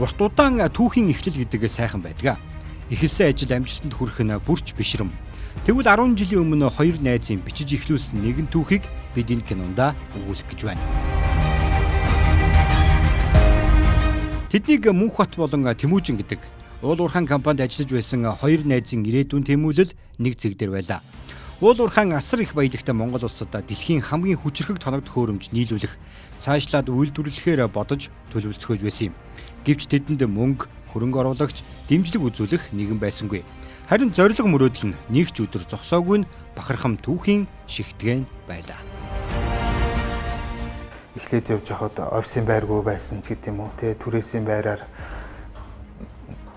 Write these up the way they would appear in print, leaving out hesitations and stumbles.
Урт удаан түүхийн эхлэл гэдэг сайхан байдаг. Эхэлсэн ажил амжилтанд хүрэх нь бүрч бишрэм. Тэгвэл 10 жилийн өмнө хоёр найзын бичиж эхлүүлсэн нэгэн түүхийг бид энэ кинонда өгүүлэх гэж байна. Тэднийг Мөнхбат болон Тэмүүжин гэдэг Уул уурхаан компанид ажиллаж байсан хоёр найзын ирээдүйн тэмүүлэл нэг зэг дээр байлаа. Уул уурхаан асар их баялагтай Монгол улсад дэлхийн хамгийн хүчирхэг тоног төхөөрөмж нийлүүлэх, цаашлаад үйлдвэрлэхээр бодож төлөвлөцгөөж байсан юм. Гэвч тэдэнд мөнгө, хөрөнгө оруулагч, дэмжлэг үзүүлэх нэгэн байсангүй. Харин зорилго мөрөөдөл нь нэг ч өдөр зогсоогүй нь бахархам түүхийн шигтгэн байлаа. Эхлээд явж байхад офисын байргүй байсан ч гэдэг юм уу, тэгээ түрээсийн байраар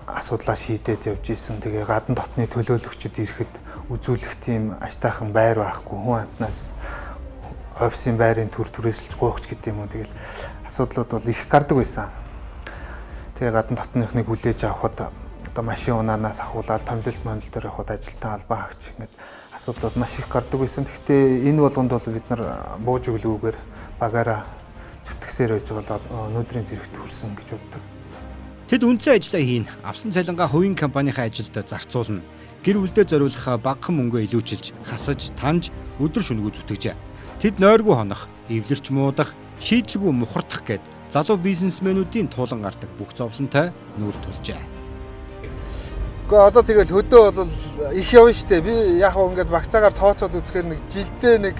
асуудлаа шийдээд явж исэн. Тэгээ гадна дотны төлөөлөгчд ирэхэд үзүүлэх тийм аштайхан байр байхгүй. Хүн амтнаас офисын байрын төр түрээсэлж гуйх ч гэдэг юм уу. Тэгэл асуудлууд бол их гардаг байсан. Тэгээ гадна дотныхныг хүлээж авахад одоо машин унаанаас ахуулаад томилолт момлол дээр явахад ажилтан албан хаагч ингээд асуудлууд маш их гардаг байсан. Гэхдээ энэ болгонд бол бид нар бууж өглөөгөөр багаараа зүтгэсээр байж байгаа бол өнөөдрийн зэрэгт хүрсэн гэж боддог. Тэд үндсэн ажлаа хийн, авсан цалингаа хувийн компанийнхаа ажилд зарцуулна. Гэр бүлдээ зориулах багахан мөнгөө илүүчилж, хасаж, таньж, өдөр шөнөгүй зүтгэжээ. Тэд нойргүй хонох, эвлэрч муудах, шийдэлгүй мухардах гээд залуу бизнесмэнүүдийн туулан гардаг бүх зовлонтой нүүр тулжээ. Гэхдээ одоо тэгэл хөдөө бол их явна штэ. Би яг хөө ингээд багцаагаар тооцоод үзэхээр нэг жилдээ нэг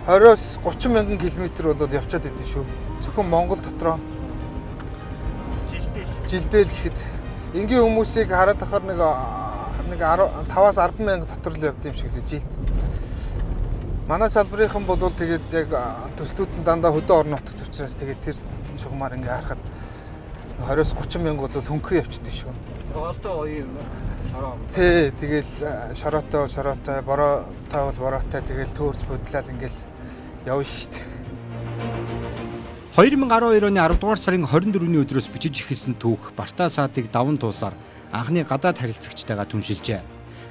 20-оос 30 мянган километр бол явчаад идэв шүү. Зөвхөн Монгол дотроо. Жилдээ л гэхэд энгийн хүмүүсийг хараад ахаар нэг 5-аас 10 мянга дотор л явд юм шиг лээ жилд. Манай салбарынхан бол тэгээд яг төслүүд нь дандаа хөдөө орон нутагт учраас тэгээд тэр шугамар ингээ харахад 20-оос 30 мянга бол хөнгөн явчихдээ шүү. Одоо ийм шороо. Тий, тэгэл шороотой шороотой, бороотой бол бороотой тэгэл төөрч будлал ингээл явна шүү дээ. 2012 оны 10 дугаар сарын 24-ний өдрөөс бичиж эхэлсэн түүх Бартаа саадыг даван туулсаар анхны гадаад харилцагчтайгаа түншилжээ.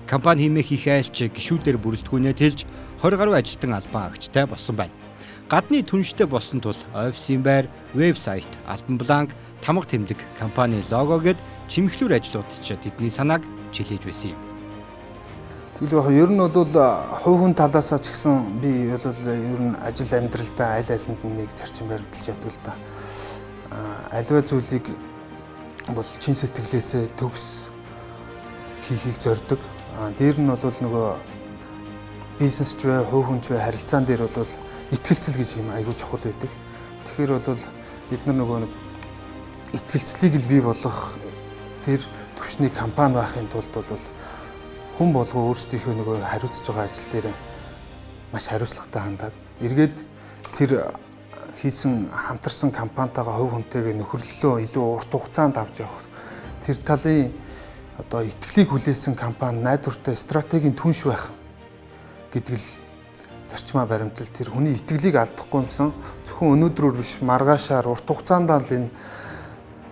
Компани хэмээх их айлч гишүүдээр бүрэлдэхүүнээ тэлж 20 гаруй ажилтан албан агчтай болсон байна. Гадны түнштэй болсон тул офисын байр, вебсайт, албан бланк, тамга тэмдэг, компани лого гэд чимхлүүр ажлууд ч тэдний санааг чилээж байсан юм. Тэгэл яг ер нь бол хувь хүн талаасаа ч гэсэн би бол ер нь ажил амьдралдаа аль алинд нэг зарчим баримталж явдаг л да. Аливаа зүйлийг бол чин сэтгэлээсээ төгс хийхийг зорддог. Дээр нь бол нөгөө бизнес ч бай, хувь хүн ч бай харилцаан дээр бол итгэлцэл гэж юм айгүй чухал байдаг. Тэгэхээр бол бид нар нөгөө нэг итгэлцлийг л бий болгох тэр түвшний компани байхын тулд бол хүн болгоо өөрсдийнхөө нөгөө хариуцж байгаа ажил дээр маш хариуцлагатай хандаад эргээд тэр хийсэн хамтарсан компанитайгаа хувь хүнтэйгээ нөхөрлөлөө илүү урт хугацаанд авч явах тэр талын одоо итгэлийг хүлээсэн компани найдвартай стратегийн түнш байх гэдэг л зарчмаа баримтал тэр хүний итгэлийг алдахгүй юмсан зөвхөн өнөөдрөөр биш маргаашаар урт хугацаанд л энэ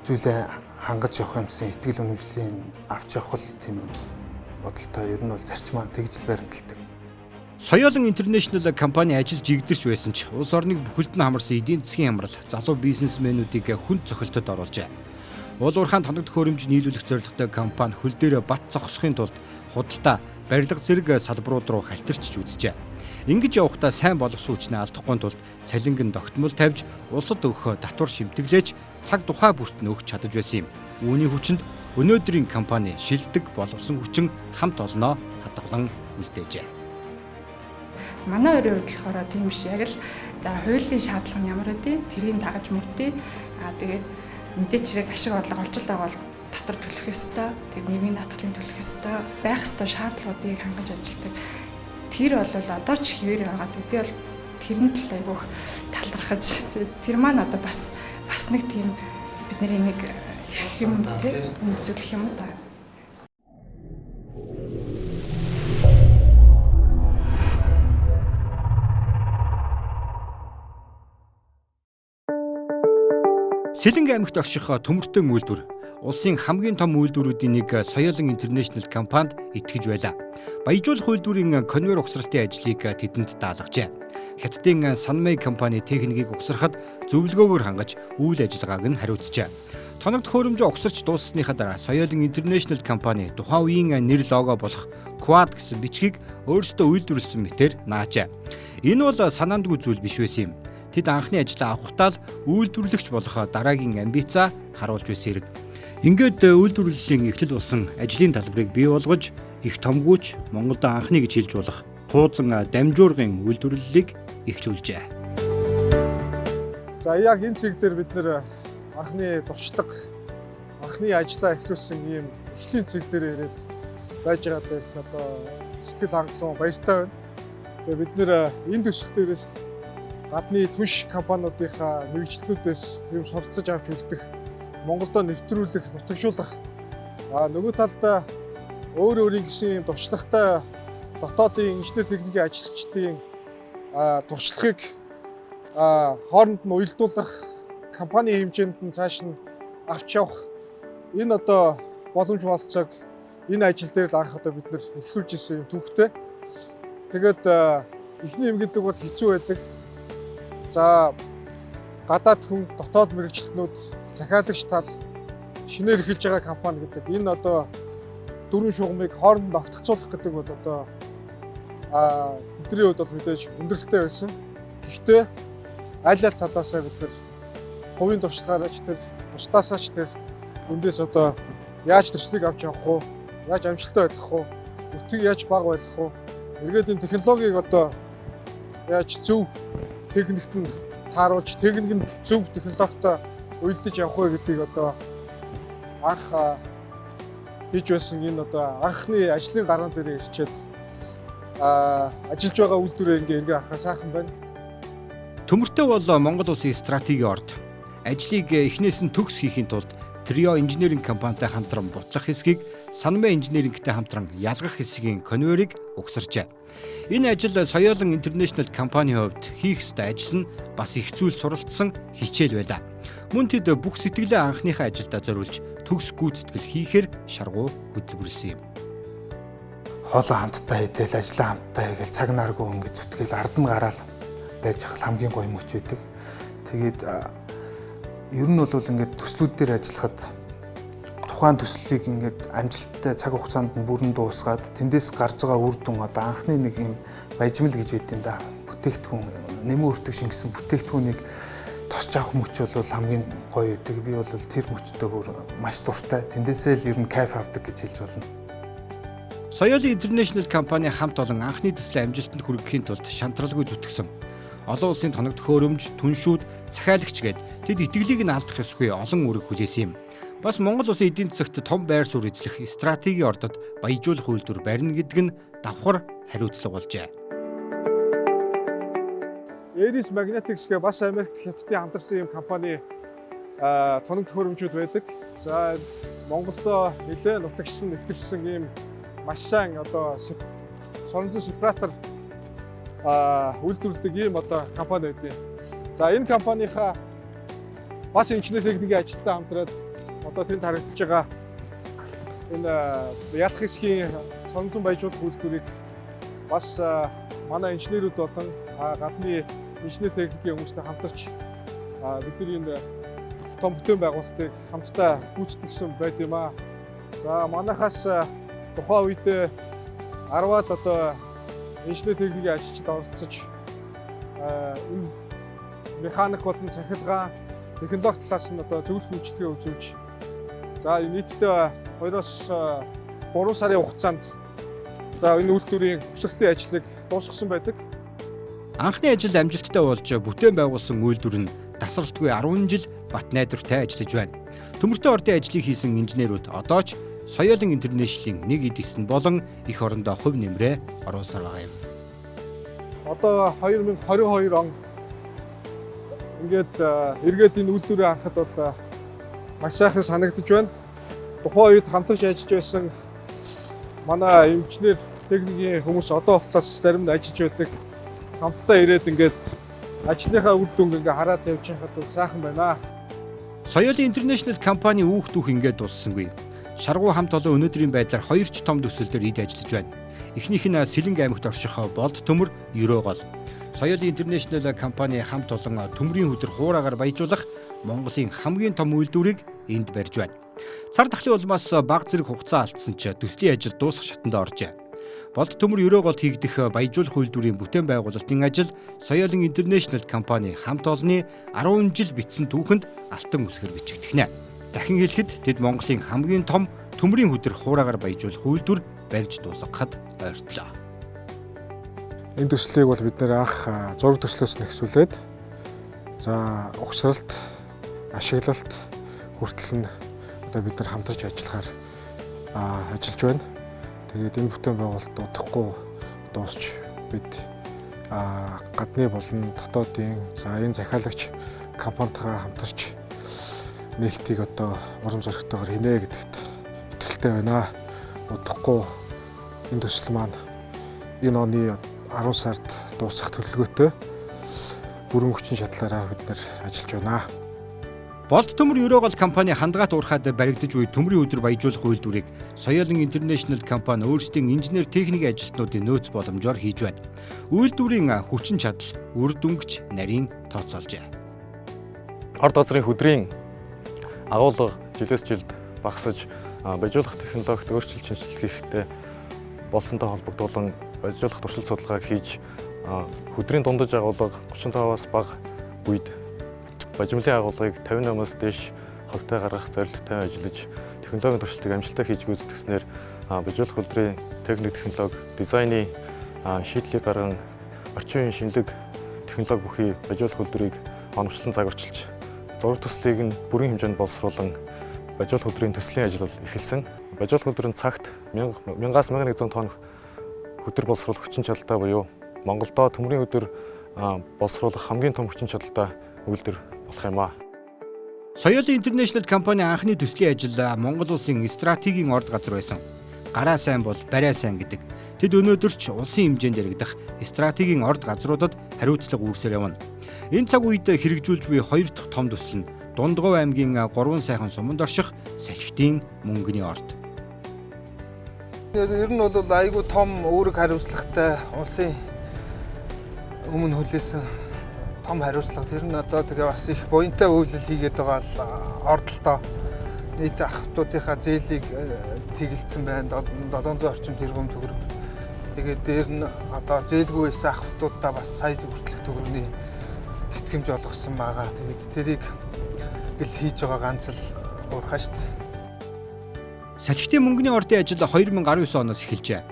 зүйлээ хангаж явах юмсан итгэл үнэмшлийн авч явах л тийм бодолтой ер нь бол зарчмаа тэгж л баримталдаг. Соёолон Интернэшнл компани ажил жигдэрч байсан ч улс орныг бүхэлд нь хамарсан эдийн засгийн хамрал залуу бизнесмэнүүдийг хүнд цохилтод оруулжээ. Уул уурхаан тоног төхөөрөмж нийлүүлэх зорилготой компани хөл дээрээ бат зогсохын тулд худалдаа, барилга зэрэг салбарууд руу халтарч үзжээ. Ингэж явахдаа сайн боловсон хүчнээ алдахгүй тулд цалинг нь тогтмол тавьж улсад өгөх татвар шимтгэлээч цаг тухай бүрт нь өгч чадаж байсан юм. Үүний хүчинд өнөөдрийн компани шилдэг боловсон хүчин хамт олноо хадгалан үлдээжээ. Манай хоёрын хувьд болохоор тийм биш. Яг л за хуулийн шаардлага нь ямар байдгийг тэрийг дагаж мөрдөө. Аа тэгээд мэдээч хэрэг ашиг орлого олж л байгаа бол татвар төлөх ёстой. Тэр нийгмийн даатгалын төлөх ёстой. Байх ёстой шаардлагуудыг хангаж ажилладаг. Тэр бол одоо ч хэвээр байгаа. Би бол тэрэнд л айгүйх талархаж тэр маань одоо бас нэг тийм бидний нэг юм тийм үзүүлэх юм да. Сэлэнг аймагт орших төмөртөн үйлдвэр улсын хамгийн том үйлдвэрүүдийн нэг Соёолон Интернэшнл компанид итгэж байлаа. Баяжуулах үйлдвэрийн конвейер угсралтын ажлыг тэдэнд даалгажээ. Хятадын Санмэй компани техникийг угсрахад зөвлөгөөгөөр хангаж үйл ажиллагааг нь хариуцжээ. Тоног төхөөрөмжөө угсарч дууссаныхаа дараа Соёлын International компани тухайн үеийн нэр лого болох Quad гэсэн бичгийг өөрсдөө үйлдвэрлэсэн мэтээр наажээ. Энэ бол санаандгүй зүйл биш байсан юм. Тэд анхны ажлаа авахтаа л үйлдвэрлэгч болох дараагийн амбицаа харуулж байсан хэрэг. Ингээд үйлдвэрлэлийн эхлэл болсон ажлын талбарыг бий болгож их томгүйч Монголд анхны гэж хэлж болох туузан дамжуургын үйлдвэрлэлийг эхлүүлжээ. За яг энэ цэг дээр бид нэр анхны туршлага, анхны ажлаа эхлүүлсэн ийм эхлийн цэг дээр ирээд байж байгаад их одоо сэтгэл хангалуун баяртай байна. Тэгээ бид нэр энэ төсөл дээрээс гадны түнш компаниудынхаа мэргэжилтнүүдээс юм суралцаж авч үлдэх, Монголдо нэвтрүүлэх, нутагшуулах, нөгөө талдаа өөр өөрийн гэсэн юм туршлагатай дотоодын инженер техникийн ажилчдын туршлагыг хооронд нь уялдуулах, компани хэмжээнд нь цааш нь авч явах энэ одоо боломж болцоог энэ ажил дээр л анх одоо бид нэр эхлүүлж исэн юм түүхтэй. Тэгээд эхний юм гэдэг бол хэцүү байдаг. За гадаад хүн, дотоод мэргэжилтнүүд, захиалагч тал, шинээр эхэлж байгаа компани гэдэг энэ одоо дөрвөн шугамыг хооронд огтлцуулах гэдэг бол одоо бидний хувьд бол мэдээж өндөрлөлттэй байсан. Гэхдээ аль аль талаасаа бид нар хувийн туршлагаараа ч тэр бусдаасаа ч тэр эндээс одоо яаж төслийг авч явах уу, яаж амжилттай байх уу, өтгийг яаж бага байх уу, эргээд энэ технологиг одоо яаж зөв техникт нь тааруулж, техник нь зөв технологитой уялдаж явах вэ гэдгийг одоо анх хийж байсан энэ одоо анхны ажлын гараан дээр ирчээд ажиллаж байгаа үйлдвэрээ ингээ эргээ харахаар сайхан байна. Төмөртэй бол Монгол улсын стратегийн орд. Ажлыг эхнээс нь төгс хийхийн тулд Trio инженеринг компанитай хамтран бутлах хэсгийг, Санмэ инженерингтэй хамтран ялгах хэсгийн конвейерыг угсарчээ. Энэ ажил Соёлон International компанийн хувьд хийх ёстой ажил нь бас их зүйл суралцсан хичээл байлаа. Мөн тэд бүх сэтгэлээ анхныхаа ажилдаа зориулж төгс гүйцэтгэл хийхээр шаргуу хөдөлмөрлөсөн юм. Хоолоо хамтдаа хийдээл, ажлаа хамтдаа хийгээл, цаг наргүй ингээд зүтгээл ард нь гараал байж хал хамгийн гоё мөч байдаг. Тэгээд ер нь бол ингээд төслүүд дээр ажиллахад тухайн төслийг ингээд амжилттай цаг хугацаанд нь бүрэн дуусгаад тэндээс гарч байгаа үр дүн одоо анхны нэг юм баяжмал гэж байд юм да. Бүтээгдэхүүн нэмэн өртөг шингэсэн бүтээгдэхүүнийг тосч авах мөч бол хамгийн гоё байдаг. Би бол тэр мөчтөө бүр маш дуртай. Тэндээсээ л ер нь кайф авдаг гэж хэлж болно. Соёлын International компани хамт олон анхны төслийн амжилтанд хүргэхийн тулд шантралгүй зүтгэсэн. Олон улсын тоног төхөөрөмж, түншүүд, захиалагч гээд тэд итгэлийг нь алдах ёсгүй олон үүрэг хүлээсэн юм. Бас Монгол улсын эдийн засагт том байр суурь эзлэх стратегийн ордод баяжуулах үйлдвэр барина гэдэг нь давхар хариуцлага болжээ. Aries Magnetics гэх бас Америк Хятадын хамтарсан юм компани тоног төхөөрөмжүүд байдаг. За Монголдо нэлээд нутагшсан, нэвтэрсэн ийм маш сайн одоо соронзон сепаратор үйлдвэрлэдэг ийм одоо компани байдаг. За энэ компанийнхаа бас инженер техникийн ажилттай хамтраад одоо тэнд харагдаж байгаа энэ ялах хэсгийн соронзон баяжуулах үйлдвэрийг бас манай инженерүүд болон гадны инженер техникийн хүмүүстэй хамтарч бидний энэ том бүтээн байгуулалтыг хамтдаа гүйцэтгэсэн байт юм аа. За манайхаас тухайн үедээ 10-аад одоо инженер техникийн ажилчид оролцож энэ механик болон цахилгаан технологи талаас нь одоо зөвлөх үйлчилгээ үзүүлж за нийтдээ 2-оос 3 сарын хугацаанд за энэ үйлдвэрийн хүсэлтийн ажлыг дуусгасан байдаг. Анхны ажил амжилттай болж бүтээн байгуулсан үйлдвэр нь тасралтгүй 10 жил бат найдвартай ажиллаж байна. Төмөртэй ордын ажлыг хийсэн инженерүүд одоо ч Соёлын Интернэшнлийн нэг эд эс нь болон эх орондоо хувь нэмрээ оруулсаар байгаа юм. Одоо 2022 он ингээд эргээд энэ үйлдвэрээ харахад бол маш сайхан санагдаж байна. Тухайн үед хамтарч ажиллаж байсан манай инженер техникийн хүмүүс одоо болтлоос зарим нь ажиллаж байдаг. Хамтдаа ирээд ингээд ажлынхаа үр дүнг ингээ хараад явж байхад бол сайхан байна. Соёлын International компани үүх дүүх ингээд дуссангүй. Шаргуу хамт олон өнөөдрийн байдлаар хоёр ч том төсөл дээр эд ажиллаж байна. Эхнийх нь Сэлэнг аймагт орших Болд төмөр Ерөөгол. Соёлын International компани хамт олон төмрийн хүдэр хуураагаар баяжуулах Монголын хамгийн том үйлдвэрийг энд барьж байна. Цар тахлын улмаас бага зэрэг хугацаа алдсан ч төслийн ажил дуусах шатанд оржээ. Болд төмөр Ерөеголд хийгдэх баяжуулах үйлдвэрийн бүтээн байгуулалтын ажил Соёлын Интернэшнл компани хамт олонны 10 жил бичсэн түүхэнд алтан үсгээр бичигдэх нэ. Дахин хэлэхэд тэд Монголын хамгийн том төмрийн хүдэр хуураагаар баяжуулах үйлдвэр барьж дуусгахад ойртлоо. Энэ төслийг бол бид нэр анх зураг төслөөс нь эхлүүлээд за угсралт, ашиглалт хүртэл нь одоо бид нар хамтарч ажиллахаар ажиллаж байна. Тэгээд энэ бүтээн байгуулалт удахгүй дуусч бид гадны болон дотоодын за энэ захиалагч компанитайгаа хамтарч нээлтийг одоо урам зоригтойгоор хийнэ гэдэгт итгэлтэй байна. Удахгүй энэ төсөл маань энэ оны 10 сард дуусах төлөвлөгөөтэй бүрэн хүчин чадлаараа бид нар ажиллаж байна. Болд төмөр Ерөегол компани хандгаат уурхаад баригдаж буй төмрийн өдөр баяжуулах үйлдвэрийг Соёлын Интернэшнл компани өөрсдийн инженер техникийн ажилтнуудын нөөц боломжоор хийж байна. Үйлдвэрийн хүчин чадал, үр дүнгч нарийн тооцоолжээ. Орд газрын хөдрийн агуулга жилээс жилд багасаж баяжуулах технологид өөрчлөлт шинэчлэл хийхдээ болсонтой холбогдуулан баяжуулах туршилт судалгааг хийж хөдрийн дундаж агуулга 35-аас бага үед бажимлын агуулгыг 58-аас дээш хувьтай гаргах зорилттой ажиллаж технологийн туршилтыг амжилттай хийж гүйцэтгэснээр баяжуулах үйлдвэрийн техник технологи дизайны шийдлийг гарган орчин үеийн шинэлэг технологи бүхий баяжуулах үйлдвэрийг оновчлон загварчилж зураг төслийг нь бүрэн хэмжээнд боловсруулан баяжуулах үйлдвэрийн төслийн ажил бол эхэлсэн. Баяжуулах үйлдвэрийн цагт 1000-аас 1100 тонн хөдөр боловсруулах хүчин чадалтай буюу Монголдо төмрийн өдөр боловсруулах хамгийн том хүчин чадалтай үйлдвэр болох юм аа. Соёлын Интернэшнл компани анхны төслийн ажил Монгол улсын стратегийн орд газар байсан. Гараа сайн бол барай сайн гэдэг. Тэд өнөөдөр ч улсын хэмжээнд яригдах стратегийн орд газруудад хариуцлага үүрсээр явна. Энэ цаг үед хэрэгжүүлж буй хоёр дахь том төсөл нь Дундгов аймгийн 3 сайхан суманд орших Салхитын мөнгөний орд. Ер нь бол айгүй том үүрэг хариуцлагатай улсын өмнө хүлээсэн том хариуцлага. Тэр нь одоо тэгээ бас их буянтай үйлдэл хийгээд байгаа л ордолтоо нийт ахтуудынхаа зээлийг тэгэлдсэн байна. 700 орчим тэрбум төгрөг. Тэгээд дээр нь одоо зээлгүй байсан ахтуудаа бас сая хүртэлх төгрөгийн тэтгэмж олгосон байгаа. Тэгээд тэрийг гэл хийж байгаа ганц л уурхаа шүү дээ. Салхитын мөнгөний ордын ажил 2019 оноос эхэлжээ.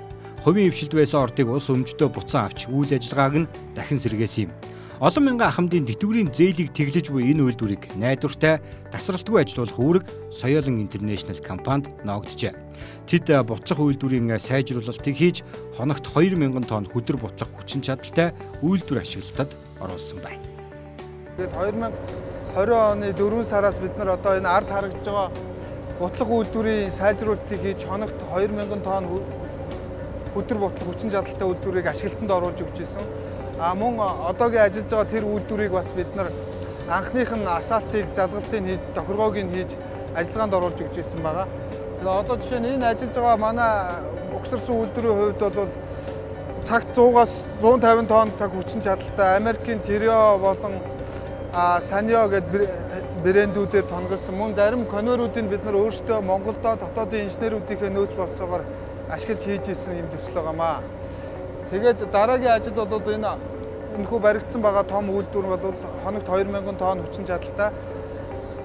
Хувийн хвшилд байсан ордыг улс өмчтөө буцаан авч үйл ажиллагааг нь дахин сэргээсэн юм. Олон мянган ахмадын тэтгэврийн зээлийг тэглэж буй энэ үйлдвэрийг найдвартай тасралтгүй ажилуулах үүрэг Соёлын Интернэшнл компанид ноогджээ. Тэд бутлах үйлдвэрийн сайжруулалтыг хийж хоногт 2000 тонн хүдэр бутлах хүчин чадалтай үйлдвэр ашиглалтад оруулсан байна. Тэгээд 2020 оны 4 сараас бид нар одоо энэ ард харагдж байгаа бутлах үйлдвэрийн сайжруулалтыг хийж хоногт 2000 тонн хүдэр бутлах хүчин чадалтай үйлдвэрийг ашиглалтанд оруулж өгч ирсэн. А мөн одоогийн ажиллаж байгаа тэр үйлдвэрийг бас бид нар анхных нь асаалтыг, залгалтыг хийж, тохиргоог нь хийж ажиллагаанд оруулж өгч ирсэн байгаа. Тэгээ одоо жишээ нь энэ ажиллаж байгаа манай угсарсан үйлдвэрийн хувьд бол цагт 100-аас 150 тонн цаг хүчин чадалтай Америкийн Терио болон Саньо гэдэг брэндүүдээр тонгосон. Мөн зарим конверүүдийг бид нар өөрсдөө Монголдо дотоодын инженерүүдийнхээ нөөц болцоогоор ашиглаж хийж ирсэн юм төсөл байгаамаа. Тэгээд дараагийн ажил бол энэ энэхүү баригдсан байгаа том үйлдвэр бол хоногт 2000 тонн хүчин чадалтай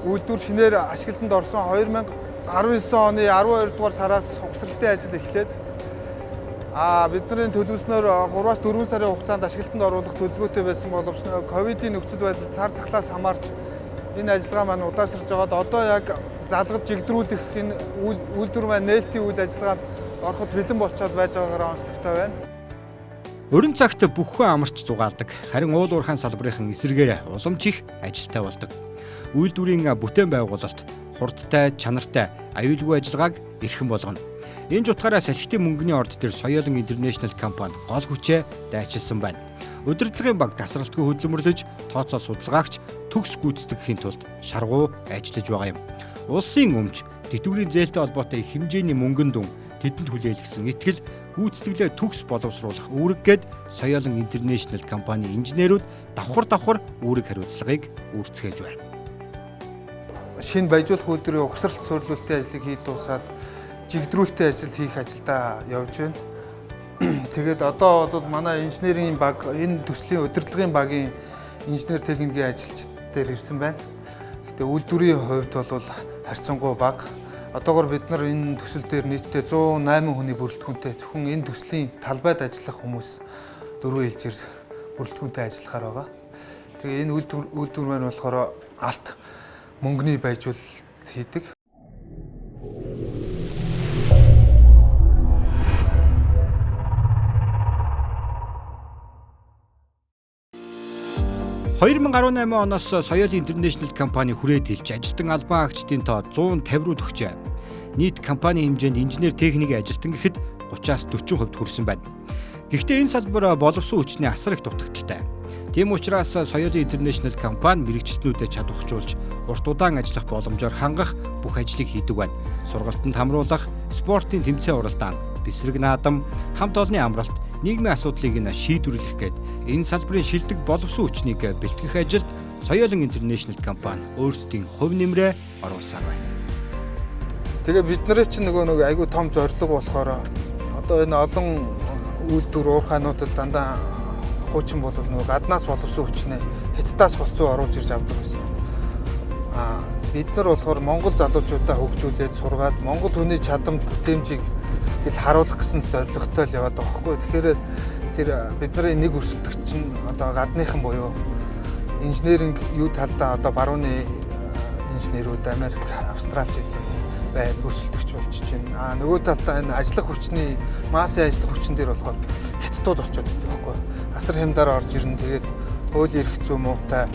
үйлдвэр шинээр ашиглалтанд орсон 2019 оны 12 дугаар сараас угсралтын ажил эхлээд бидний төлөвлөснөөр 3-аас 4 сарын хугацаанд ашиглалтанд оруулах төлөвлөгөөтэй байсан боловч ковидын нөхцөл байдал цар тахлаас хамаарч энэ ажиллагаа маань удаашрж байгаад одоо яг залгаж жигдрүүлэх энэ үйлдвэр маань нээлтийн үйл ажиллагаанд ороход бэлэн болцоод байж байгаагаараа онцлогтой байна. Өрн цагт бүх хүн амарч зугаалдаг. Харин уул уурхайн салбарын эсрэгээр уламж их ажилтай болдог. Үйлдвэрийн бүтээн байгуулалт хурдтай, чанартай, аюулгүй ажиллагааг эрхэм болгоно. Энэ ч утгаараа Салхитын мөнгөний орд дээр Соёлын Интернэшнл компани гол хүчээ дайчилсан байна. Удирдлагын баг тасралтгүй хөдөлмөрлөж, тооцоо судалгаагч төгс гүйцэтгэхийн тулд шаргуу ажиллаж байгаа юм. Улсын өмч тэтгэврийн зээлтэй холбоотой их хэмжээний мөнгөн дүн тэдэнд хүлээлгэсэн итгэл гүйцэтгэлээ төгс боловсруулах үүрэг гээд Соёлын Интернэшнл компани инженерүүд давхар үүрэг хариуцлагыг үүрцгээж байна. шинэ баяжуулах үйлдвэрийн угсралт суйрлуулалтын ажлыг хийж дуусаад жигдрүүлэлтийн ажил хийх ажилдаа явж байна. Тэгээд одоо бол манай инженерийн баг энэ төслийн удирдлагын багийн инженер техникийн ажилчид дээр ирсэн байна. Гэхдээ үйлдвэрийн хувьд бол харьцангуй бага. Одоогор бид нар энэ төсөл дээр нийтдээ 108 хүний бүрэлдэхүүнтэй зөвхөн энэ төслийн талбайд ажиллах хүмүүс дөрвөн ээлжээр бүрэлдэхүүнтэй ажиллахаар байгаа. Тэгээ энэ үйлдвэр маань болохоор алт мөнгөний баяжуулалт хийдэг. «2018 оноос Соёл Интернэшнл компани хүрээд хэлж ажилтан албан агчдын тоо 150 руу төгчээ. Нийт компани хэмжээнд инженер техникийн ажилтан гэхэд 30-аас 40% хүрсэн байна. Гэхдээ энэ салбар боловсон хүчний асар их дутагдaltaй. Тийм учраас Соёл Интернэшнл компани мэрэгчлэтнүүдэд чадварчулж урт удаан ажиллах боломжоор хангах бүх ажлыг хийдэг байна. Сургалтанд хамруулах, спортын тэмцээн уралдаан, бэсрэг наадам, хамт олонны амралт, нийгмийн асуудлыг нь шийдвэрлэх гээд энэ салбарын шилдэг боловсон хүчнийг бэлтгэх ажилд Соёлын Интернэшнл компани өөрсдийн хувь нэмрээ оруулсаар байна. Тэгээ бид нарын чинь нөгөө нэг айгүй том зорилго болохоор одоо энэ олон үйлдвэр уурхайнуудад дандаа хуучин бол нөгөө гаднаас боловсон хүчнээ Хятадаас голцоо оруулж ирж авдаг байсан. Аа бид нар болохоор Монгол залуучуудаа хөгжүүлээд сургаад Монгол хүний чадамж бүтээмжийг гэл харуулах гэсэн зорилготой л яваад байгаа байхгүй. Тэгэхээр тэр бидний нэг өрсөлдөгч чинь одоо гадныхан буюу инженеринг юу талдаа одоо барууны инженерүүд Америк, Австралич байна өрсөлдөгч болж чинь. Аа нөгөө талдаа энэ ажиллах хүчний массын ажиллах хүчин дээр болохоор хятадууд болчиход байдаг байхгүй. Асар хямдаар орж ирнэ. Тэгээд хуулийн эрх зүй муутай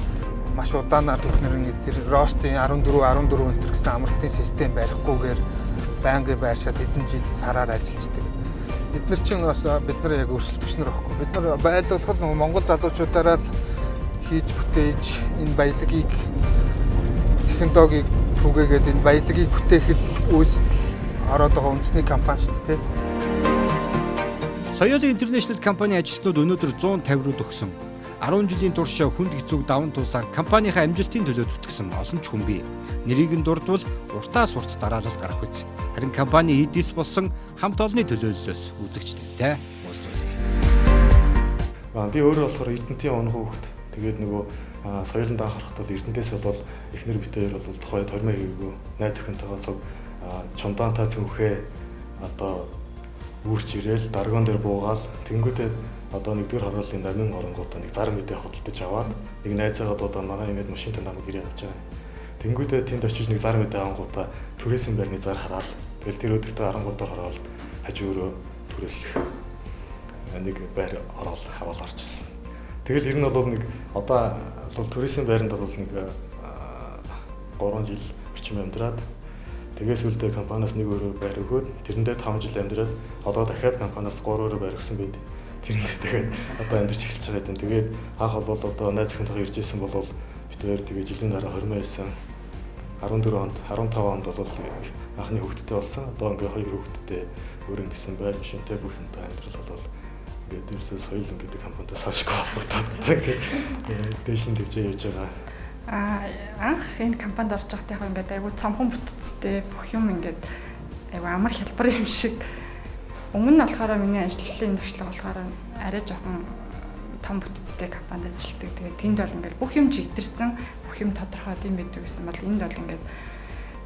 маш удаанаар тэд нэр тэр ростын 14 14 энэ төр гэсэн амралтын систем барихгүйгээр байнгын байршаад хэдэн жил сараар ажиллаждаг. Бид нар чинь бас бид нар яг өрсөлдөгч нар байхгүй. Бид нар байлуулах нь Монгол залуучуудаараа л хийж бүтээж энэ баялагийг технологиг түгээгээд энэ баялагийг бүтээх л үйлсэл ороод байгаа үндэсний компани шүү дээ. Соёл Интернэшнл компани ажилтнууд өнөөдөр 150 руу төгсөн. 10 жилийн турш хүнд хэцүүг даван туулсан компанийнхаа амжилтын төлөө зүтгэсэн олон ч хүн бий. Нэрийг нь дурдвал уртаас урт дараалал гарах үз. Харин компани эдис болсон хамт олонны төлөөллөөс үзэгчдтэй уулзуулъя. Би өөрөө болохоор Эрдэнтийн унган хүүхэд. Тэгээд нөгөө соёлонд анх ороход бол Эрдэнтээс бол эхнэр битээр бол тухай тормоо хийгээгүй. Найз охинтойгоо цуг чумдаантай цүнхээ одоо үүрч ирээл даргон дээр буугаал тэнгүүтээ одоо нэгдүгээр харууллын номын оронгуудаа нэг зар мэдээ худалдаж аваад нэг найзаагаа дуудаа манай ингээд машинтай намайг ирээ авч байгаа. Тэнгүүтээ тэнд очиж нэг зар мэдээ авангуудаа түрээсэн байрны зар хараал. Тэгэл тэр өдөртөө 13 дахь хараалд хажуу өрөө түрээслэх нэг байр ороод аваад орж ирсэн. Тэгэл ер нь бол нэг одоо бол түрээсэн байранд бол нэг 3 жил орчим амьдраад тэгээ сүүлдээ компаниас нэг өрөө байр өгөөд тэрэндээ 5 жил амьдраад одоо дахиад компаниас 3 өрөө байр өгсөн байд. Тэрэндээ дахиад одоо амьдарч эхэлж байгаа юм. Тэгээд анх бол одоо найз охинтойгоо ирж исэн бол бид хоёр тэгээ жилийн дараа 29 14 онд 15 онд бол анхны хүүхэдтэй болсон. Одоо ингээ хоёр хүүхэдтэй өөр ингэсэн байр машинтай бүх юмтай амьдрал бол ингээд ерөөсөө соёл гэдэг компанитай салшгүй холбогдоод ингээд дээш нь төвжээ явж байгаа. Анх энэ компанид орж байхдаа яг ингээд айгу цомхон бүтцтэй бүх юм ингээд айгу амар хялбар юм шиг. Өмнө нь болохоор миний ажлын туршлага болохоор арай жоохон том бүтцтэй компанид ажилладаг. Тэгээд тэнд бол ингээд бүх юм жигдэрсэн, бүх юм тодорхой тийм байдаг гэсэн бол энд бол ингээд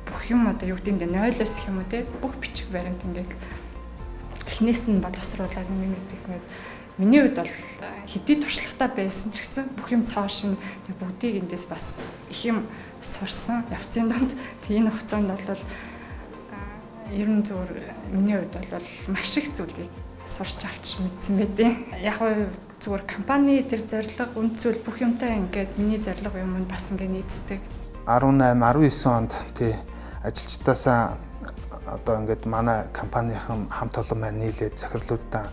бүх юм одоо юу гэдэг юм бэ нойлоос гэх юм уу те бүх бичиг баримт ингээд эхнээс нь боловсруулаад юм гэдэг ингээд миний хувьд бол хэдий туршлагатай байсан ч гэсэн бүх юм цоошин тэг бүгдийг эндээс бас их юм сурсан явцын дунд тэг энэ хугацаанд бол ер нь зүгээр миний хувьд бол маш их зүйлийг сурч авч мэдсэн байдیں۔ Яг нь зүгээр компани тэр зорилго, үнд зүйл бүх юмтай ингээд миний зорилго юм нь бас ингээд нийцдэг. 18, 19 онд тий ажилчдаасаа одоо ингээд манай компанийн хамт олон маань нийлээд захирлуудаа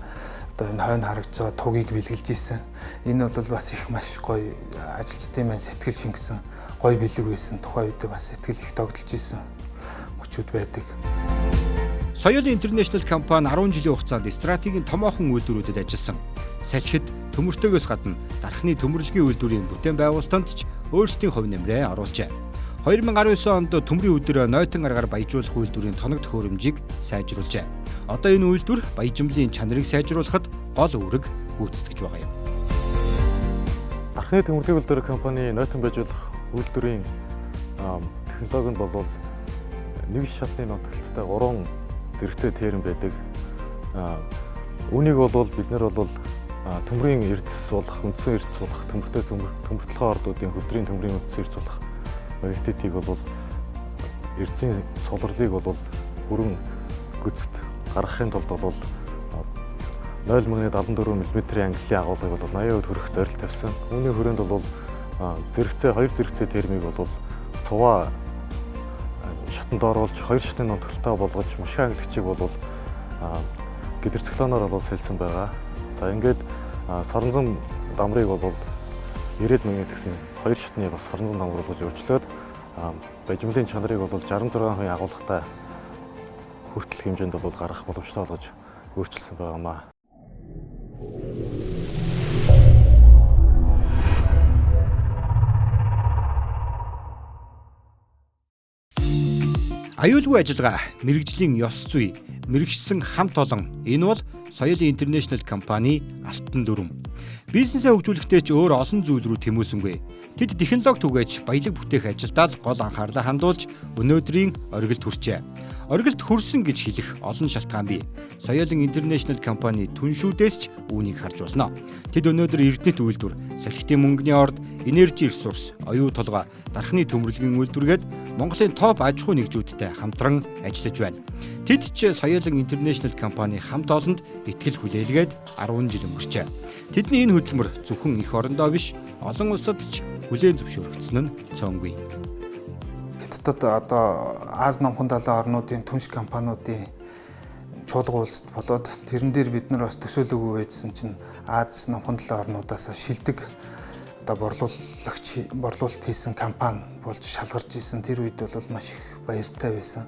одоо энэ хойно харагдж байгаа тугийг бэлгэлж исэн. Энэ бол бас их маш гоё ажилчдын маань сэтгэл шингэсэн гоё бэлэг байсан. Тухайн үед бас сэтгэл их тогтолж исэн мөчүүд байдаг. Соёл Интернэшнл компани 10 жилийн хугацаанд стратегийн томоохон үйлдвэрүүдэд ажилласан. Салхид төмөртөөгөөс гадна дархны төмөрлөгийн үйлдвэрийн бүтээн байгуулалтанд ч өөрсдийн хувь нэмрээ оруулжээ. 2019 онд төмрийн өдөр нойтон аргаар баяжуулах үйлдвэрийн тоног төхөөрөмжийг сайжруулжээ. Одоо энэ үйлдвэр баяжмлын чанарыг сайжруулахад гол үүрэг гүйцэтгэж байгаа юм. Дархны төмөрлөгийн үйлдвэр компани нойтон баяжуулах үйлдвэрийн технологи нь бол нэг шатны нотолттой 3 зэрэгцээ терм байдаг. Үүнийг бол бид нар бол төмрийн эрдэс болох, үндсэн эрдэс болох, төмөртэй төмөртлөгөө ордуудын хөдрийн төмрийн үндсэн эрдэс болох магнетитийг бол эрдэсийн сулрлыг бол бүрэн гүцэд гаргахын тулд бол 0.74 мм-ийн ангиллын агуулгыг бол 80% хүрэх зорилт тавьсан. Үүний хүрээнд бол зэрэгцээ хоёр зэрэгцээ термийг бол цуваа шатанд оруулж хоёр шатны нотолтой болгож мушгин ангилагчийг бол гидроциклоноор бол сэлсэн байгаа. За ингээд соронзон дамрыг бол 90 магнит гэсэн хоёр шатны бас соронзон дамар болгож өөрчлөөд баяжмлын чанарыг бол 66% агуулгатай хүртэл хэмжээнд бол гаргах боломжтой болгож өөрчилсөн байгаамаа. Аюулгүй ажиллагаа, мэргэжлийн ёс зүй, мэргэжсэн хамт олон энэ бол Соёл Интернэшнл компани алтан дүрм. Бизнесээ хөгжүүлэхдээ ч өөр олон зүйл рүү тэмүүлсэнгүй. Тэд технологи түгээж баялаг бүтээх ажилдаа л гол анхаарлаа хандуулж өнөөдрийн оргилд хүрчээ. Оргилд хүрсэн гэж хэлэх олон шалтгаан бий. Соёлын Интернэшнл компани түншүүдээс ч үүнийг харж болно. Тэд өнөөдөр Эрдэнэт үйлдвэр, салхитын мөнгөний орд, энержи ресурс, оюу толгой, дархны төмөрлөгийн үйлдвэргээд Монголын топ аж ахуй нэгжүүдтэй хамтран ажиллаж байна. Тэд ч Соёлын Интернэшнл компани хамт олонд итгэл хүлээлгээд 10 жил өнгөрчээ. Тэдний энэ хөдөлмөр зөвхөн эх орондоо биш, олон улсад ч хүлээн зөвшөөрөгдсөн нь цөөнгүй. Хятадд одоо Ази номхон далайн орнуудын түнш компаниудын чуулга уулзалт болоод тэрэн дээр бид нар бас төсөөлөөгүй байжсан чинь Ази номхон далайн орнуудаас шилдэг одоо борлуулагч борлуулалт хийсэн компани болж шалгарч исэн. Тэр үед бол маш их баяртай байсан.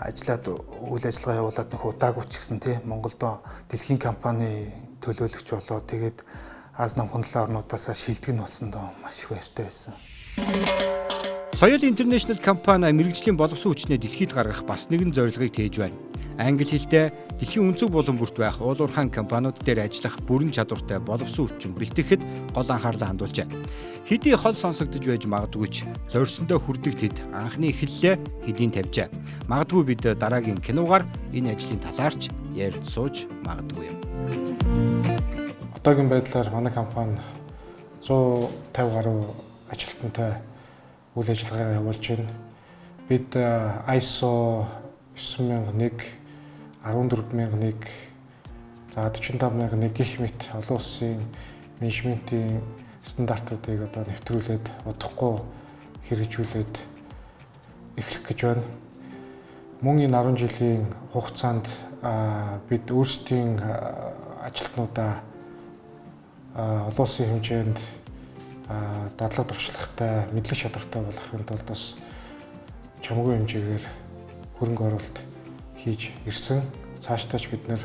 Ажиллаад үйл ажиллагаа явуулаад нөх удаагүй ч гэсэн тий Монголд дэлхийн компани төлөөлөгч болоо тэгээд Ази номхон далайн орнуудаас шилдэг нь болсондоо маш их баяртай байсан. Соёл Интернэшнл компани мэргэжлийн боловсон хүчнээ дэлхийд гаргах бас нэгэн зорилгыг тээж байна. Англи хэлтэй дэлхийн өнцөг булан бүрт байх уул уурхайн компаниуд дээр ажиллах бүрэн чадвартай боловсон хүчин бэлтгэхэд гол анхаарлаа хандуулжээ. Хэдий хол сонсогдож байж магадгүй ч зорьсондоо хүрдэг тэд анхны эхлэлээ хэдийн тавьжээ. Магадгүй бид дараагийн киногаар энэ ажлын талаарч ярьж сууж магадгүй юм. Одоогийн байдлаар манай компани 150 гаруй ажилтнтай үйл ажиллагаа явуулж байна. Бид ISO 9001, 14001, за 45001 гэх мэт олон улсын менежментийн стандартуудыг одоо нэвтрүүлээд удахгүй хэрэгжүүлээд эхлэх гэж байна. Мөн энэ 10 жилийн хугацаанд бид өөрсдийн ажилтнуудаа олон улсын хэмжээнд дадлаг туршлагатай, мэдлэг чадвартай болгохын тулд бас чамгүй хэмжээгээр хөрөнгө оруулалт хийж ирсэн. Цаашдаа ч бид нэр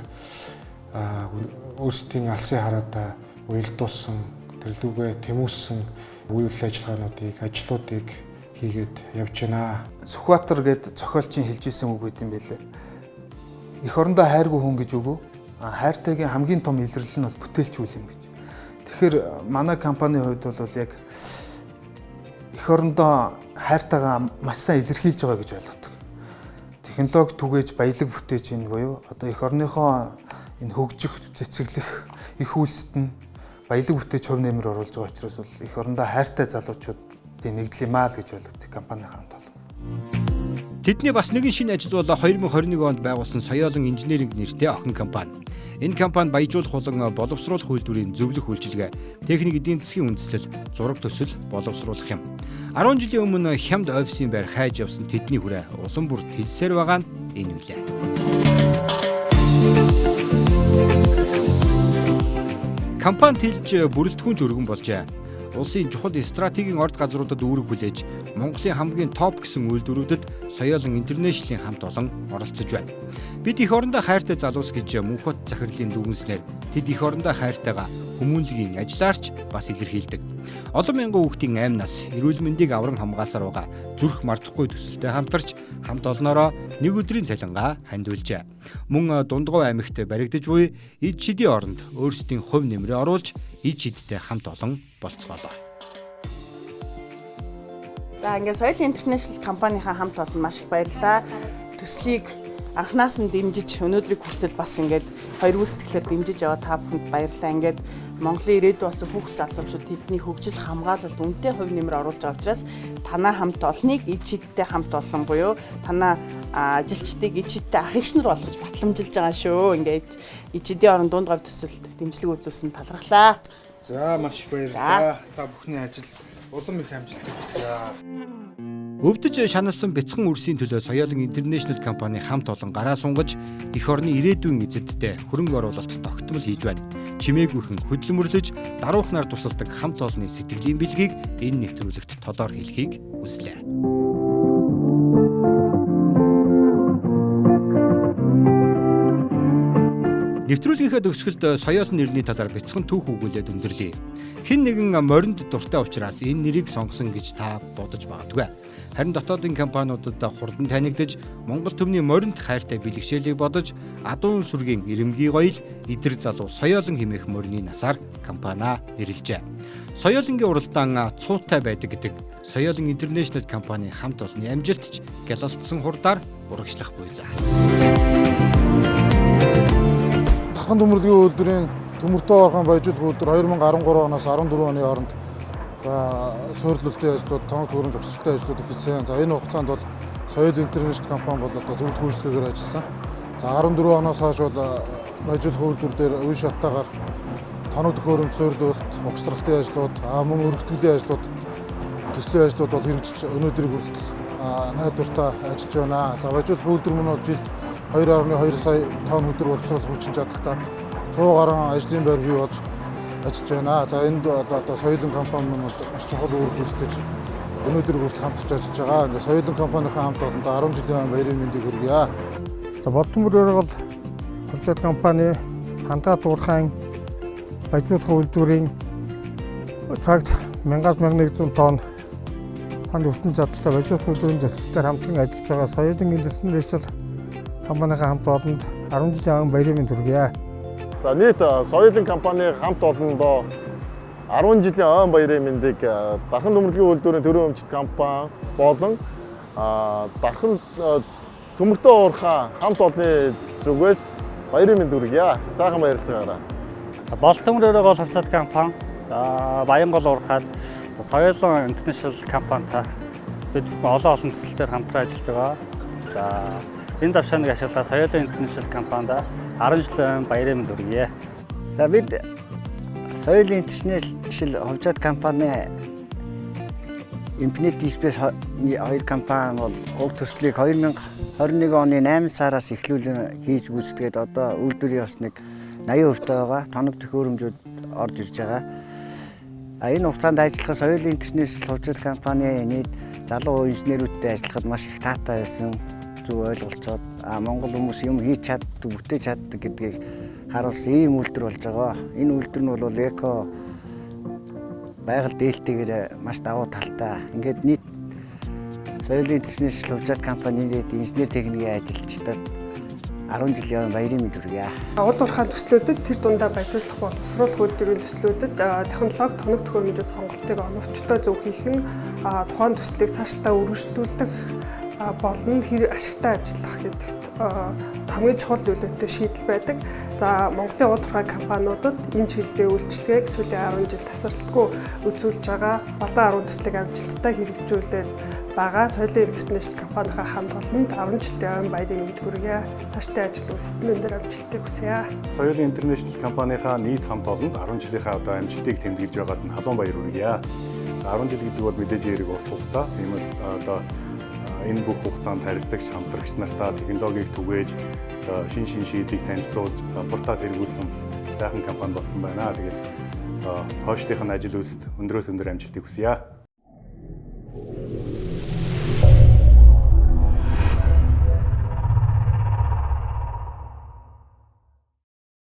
өөрсдийн алсын хараадаа уялдуулсан, тэрлүүгээ тэмүүлсэн үйл ажиллагаануудыг, ажлуудыг хийгээд явж байна. Сүхбаатар гээд зохиолчийн хэлж исэн үг байт юм байлээ. Эх орондоо хайргүй хүн гэж үгүй. Хайртайгийн хамгийн том илэрлэл нь бол бүтээлч үйл юм гэж. Тэгэхээр манай компанийн хувьд бол яг эх орондоо хайртайгаа маш сайн илэрхийлж байгаа гэж ойлгодог. Технологи түгээж баялаг бүтээж ийн буюу одоо эх орныхоо энэ хөгжих, цэцэглэх их үйлсэд нь баялаг бүтээж хувь нэмэр оруулж байгаа учраас бол эх орондоо хайртай залуучуудын нэгдэл юм аа л гэж ойлгодог компанийн хамт олон. Тэдний бас нэгэн шинэ ажил бол 2021 онд байгуулсан Соёолон инженеринг нэртэй охин компани. Энэ компани баяжуулах болон боловсруулах үйлдвэрийн зөвлөх үйлчилгээ, техник эдийн засгийн үндэслэл, зураг төсөл боловсруулах юм. 10 жилийн өмнө хямд офисын байр хайж явсан тэдний хүрээ улам бүр тэлсээр байгаа нь энэ үлээ. Компани тэлж бүрэлдэхүүнч өргөн болжээ. Улсын чухал стратегийн орд газруудад үүрэг хүлээж Монголын хамгийн топ гэсэн үйлдвэрүүдэд Соёолон Интернэшнлийн хамт олон оролцож байна. Бид эх орондоо хайртай залуус гэж Мөнхбат захирлын дүгнснээр тэд эх орондоо хайртайгаа хүмүүнлэгийн ажиллаарч бас илэрхийлдэг. Олон мянган хүүхдийн амнаас эрүүл мэндийг авран хамгаалсаар байгаа зүрх мартахгүй төсөлтэй хамтарч хамт олноороо нэг өдрийн цалингаа хандуулжээ. Мөн Дундгов аймагт баригдаж буй ид шидийн оронд өөрсдийн хувь нэмрээ оруулж ид шидтэй хамт олон болцгоолоо. За ингээд Соёлын Интернэшнл компанийнхаа хамт олон маш их баярлалаа. Төслийг анханаас нь дэмжиж өнөөдрийг хүртэл бас ингээд хоёр үүсгэлээр дэмжиж яваа та бүхэнд баярлалаа. Ингээд Монголын ирээдүй болсон хүүхд залуучууд тэдний хөгжил хамгаалалт үнэтэй хувь нэмэр оруулж байгаа учраас танаа хамт олныг ид шидтэй хамт олон буюу танаа ажилчдыг ид шидтэй ах эгч нар болгож батламжилж байгаа шүү. Ингээд ид шидийн орон дунд говь төсөлд дэмжлэг үзүүлсэн талархлаа. За маш их баярлалаа. Та бүхний ажил улам их амжилтыг хүсье. Өвдөж шаналсан бяцхан үрсийн төлөө Соёолын Интернэшнл компани хамт олон гараа сунгаж эх орны ирээдүйн эзэдтэй хөрөнгө оруулалт тогтмол хийж байна. Чимээгүйхэн хөдөлмөрлөж даруухнаар тусалдаг хамт олонны сэтгэлийн бэлгийг энэ нэвтрүүлэгт толоор хэлхийг хүслээ. Нэвтрүүлгийнхээ төгсгөлд Соёолын нэрний талаар бяцхан түүх өгүүлээд өндөрлөе. Хэн нэгэн моринд дуртай учраас энэ нэрийг сонгосон гэж та бодож магадгүй. Харин дотоодын компаниудад хурдан танигдаж Монгол төмний моринд хайртай бэлэгшээлийг бодож адуун сүргийн ирэмгий гоёл идэр залуу Соёолон хэмээх морины насаар компаниа нэрлэжээ. Соёолонгийн уралдаан цуутай байдаг гэдэг Соёолон Интернэшнл компани хамт олонны амжилт ч гялалтсан хурдаар урагшлах буй за. Дархан төмөрлөгийн үйлдвэрийн Төмөртөө орхон баяжуулах үйлдвэр 2013 оноос 14 оны хооронд за суйрлалтын ажлууд, тоног төхөөрөмж өгсөлтийн ажлууд эхэлсэн. За энэ хугацаанд бол Соёл Интернэшнл компани бол одоо зөвлөх үйлчлэгээр ажилласан. За 14 оноос хойш бол баяжуулах үйлдвэр дээр үе шаттайгаар тоног төхөөрөмж суйрлалт, угсралтын ажлууд, мөн өргөтгөлийн ажлууд, төслийн ажлууд бол хэрэгжиж өнөөдрийг хүртэл найдвартай ажиллаж байна. За баяжуулах үйлдвэр мөн бол жилд 2.2 сая тонн өдөр боловсруулах хүчин чадалтай 100 гаруй ажлын байр бий болж ажиллаж байна. За энд одоо Соёлын компани мөн бол маш чухал үүрэг гүйцэтгэж өнөөдөр хүртэл хамтарч ажиллаж байгаа. Ингээд Соёлын компанийнхаа хамт олондоо 10 жилийн баярын мэндийг хүргье. За Болтмөр бол хувьцаат компани хандгаа дуурхайн баяжуулах үйлдвэрийн цагт 1000-1100 тонн ханд өвтөн чадалтай баяжуулах үйлдвэрийн төсөлтөөр хамтран ажиллаж байгаа Соёлын Интернэшнл компанийнхаа хамт олонд 10 жилийн баярын мэнд хүргье. За нийт Соёлын компани хамт олондоо 10 жилийн ойн баярын мэндийг Дархан төмөрлөгийн үйлдвэрийн төрийн өмчт компани болон Дархан Төмөртөө уурхай хамт олонны зүгээс баярын мэнд хүргье. Сайхан баярлцгаарай. Болтмөр гол хувьцаат компани Баянгол уурхай Соёлын Интернэшнл компанитай бид бүхэн олон олон төсөл дээр хамтран ажиллаж байгаа. За энэ завшааныг ашиглаад Соёлын Интернэшнл компанид 10 жилийн баярын мэнд хүргье. За бид Соёлын Интернэшнл хувьцаат компани Infinity Space хоёр компани бол уг төслийг 2021 оны 8 сараас эхлүүлэн хийж гүйцэтгээд одоо үйлдвэрийн ёс нэг 80% байгаа. Тоног төхөөрөмжүүд орж ирж байгаа. Энэ хугацаанд ажиллах Соёлын Интернэшнл хувьцаат компани нийт залуу инженерүүдтэй ажиллахад маш их таатай байсан. Зөв ойлголцоод Монгол хүмүүс юм хийж чаддаг, бүтээж чаддаг гэдгийг харуулсан ийм үйлдвэр болж байгаа. Энэ үйлдвэр нь бол эко байгаль дээлтэйгээр маш давуу талтай. Ингээд нийт Соёлын Интернэшнл хувьцаат компанийн инженер техникийн ажилчдад 10 жилийн баярын мэнд хүргье. Уул уурхайн төслүүдэд тэр дундаа баяжуулах боловсруулах үйлдвэрийн төслүүдэд технологи тоног төхөөрөмжийн сонголтыг оновчтой зөв хийх нь тухайн төслийг цаашдаа үргэлжлүүлэх болон хэр ашигтай ажиллах гэдэгт хамгийн чухал нөлөөтэй шийдэл байдаг. За Монголын уул уурхай компаниудад энэ чиглэлийн үйлчилгээг сүүлийн 10 жил тасралтгүй үзүүлж байгаа. Олон 10 төслийг амжилттай хэрэгжүүлээд байгаа. Соёлын Интернэшнл компанийнхаа хамт олонд 10 жилийн баярын мэнд хүргье. Цаашдын ажил үйлсэд нь өндөр амжилтыг хүсье. Соёлын Интернэшнл компанийнхаа нийт хамт олонд 10 жилийнхаа одоо амжилтыг тэмдэглэж байгаад нь халуун баяр хүргье. 10 жил гэдэг бол мэдээж хэрэг урт хугацаа. Тиймээс одоо энэ бүх хугацаанд харилцагч хамтрагч нартаа технологиг түгээж шин шин шийдлийг танилцуулж салбартаа тэргүүлсэн сайхан компани болсон байна. Тэгээд хойштийнх нь ажил үйлсэд өндрөөс өндөр амжилтыг хүсье.